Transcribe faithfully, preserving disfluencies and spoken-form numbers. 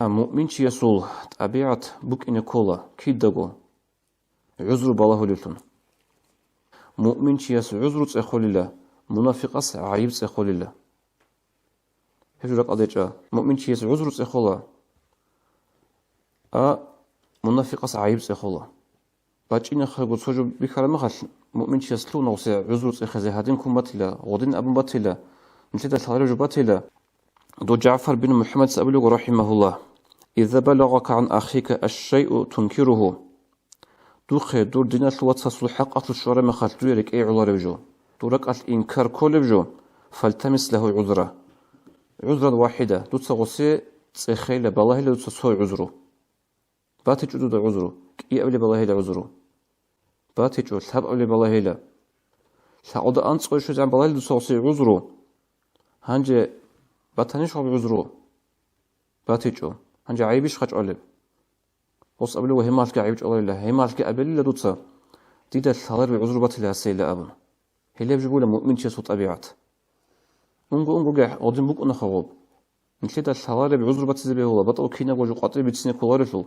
А муъминчиясул тӀабигӀат букӀине ккола кидаго гӀузру балагьулевлъун. Муъминчияс гӀузру цӀехолила, мунафикъас гӀайиб цӀехолила. Гьеб жо ракӀалде чӀа, муъминчияс гӀузру цӀехола, а мунафикъас гӀайиб цӀехола. БачӀинахъего цо жо бихьараб мехалъ, муъминчияс лъугьуна гъусе гӀузру цӀехезе, гьадин ккун батила, гъодин абун батила, нилъеда лъалареб жо батила. Дов ЖагӀфар бин МухӀаммадица абулего, рахӀимагьуллагь: «Иза балагъака гӀан ахика аш-шайъу тункиругьу». Духъе дур диналъул вацасул хӀакъалъулъ щвараб мехалъ дуе рекӀее гӀолареб жо, дур ракӀалъ инкар кколеб жо, «фальтамис лагьу гӀузра». ГӀузран вахӀида, дуца гъусе цӀехейила, балагьила дуца цо гӀузру. БатичӀо дуда гӀузру, кӀиабилеб балагьила гӀузру. БатичӀо, лъабабилеб балагьила. Лъакъуда анцӀго щвезегӀан балагьила дуца гъусе гӀузру. Гьанже батанищ гъаб гӀузру? БатичӀо. Гьанже гӀайибищ хъачӀвалеб? Гъос абулев гьемалъги гӀайиб чӀваларила, гьемалъги абилила дуца, дида лъалареб гӀузру батила гьасейила абун. Гьелеб жо бугила муъминчиясул тӀабигӀат. Унго-унгоги гъодин букӀунаха гъоб. Нилъеда лъалареб гӀузру батизе бегьула, батӀал кинабго жо къватӀибе бицине кколарелъул.